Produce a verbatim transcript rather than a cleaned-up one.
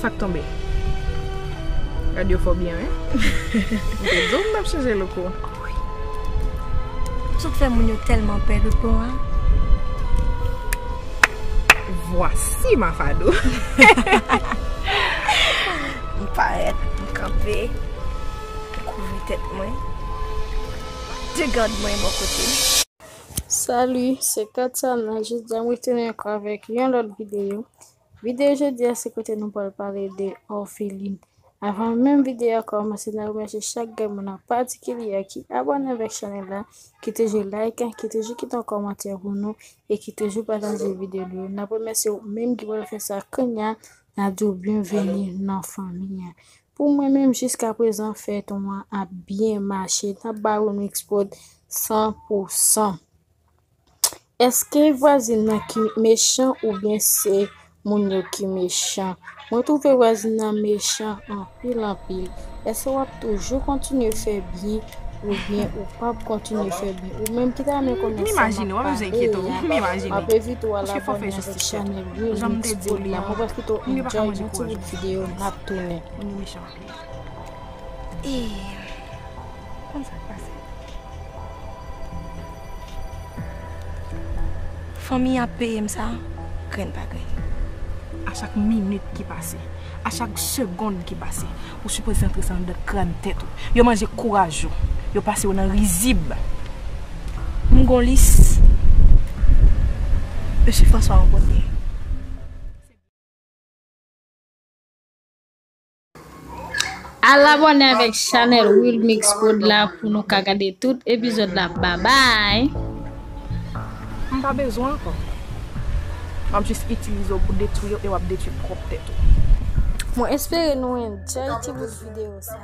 Sa k tonbe? Gad yo fò byen, wi. M te di w m t ap chanje look ou. Sot fè moun yo tèlman pè tout bon an. Voici Mafado. M parèt, m kanpe, m kouvri tèt mwen, de gad mwen bò kote m. Salut, se Katsana. Jodi a m retounen ankò avèk yon lòt videyo. Videyo jodi a se kote nou pral pale de òfelin. Avan menm videyo a kòmanse, n a remèsye chak grenn moun an patikilye ki abòne avèk chanèl la, ki toujou like, ki toujou kite yon kòmantè pou nou e ki toujou pataje videyo nou yo. N ap remèsye ou menm ki pral fè sa kounye a, n ap di w byenveni nan fanmi an. Pou mwen menm, jiskaprezan fèton an ap byen mache, n ap ba Remix Prod san pou san. Èske vwazin nan ki mechan oubyen se moun yo ki mechan? Mwen twouve vwazin nan mechan anpil anpil. Èske w ap toujou kontinye fè byen oubyen ou p ap kontinye fè byen? Ou menm ki ta renmen konnen sa m ap pale a, m ap envite w al abòne avèk chanèl Remix Prod la. Mwen prèske tou enjoy yon ti bout videyo, n ap tounen. E konn sa k pase. Fanmi ap peye m sa grenn pa grenn. A chak minit ki pase, a chak segonn ki pase, ou sipoze antre sa anndan kràn tèt ou. Yo manje kouraj ou. Yo pase w nan rizib. M gon lis. Mesye François an premye. Al abòne avèk chanèl Wilmix Prod la pou nou ka gade tout epizòd la. Babay! M pa bezwen ankò. M ap jis itilize w pou detwi w e w ap detwi pwòp tèt ou. Mwen espere nou enjoy ti bout videyo sa.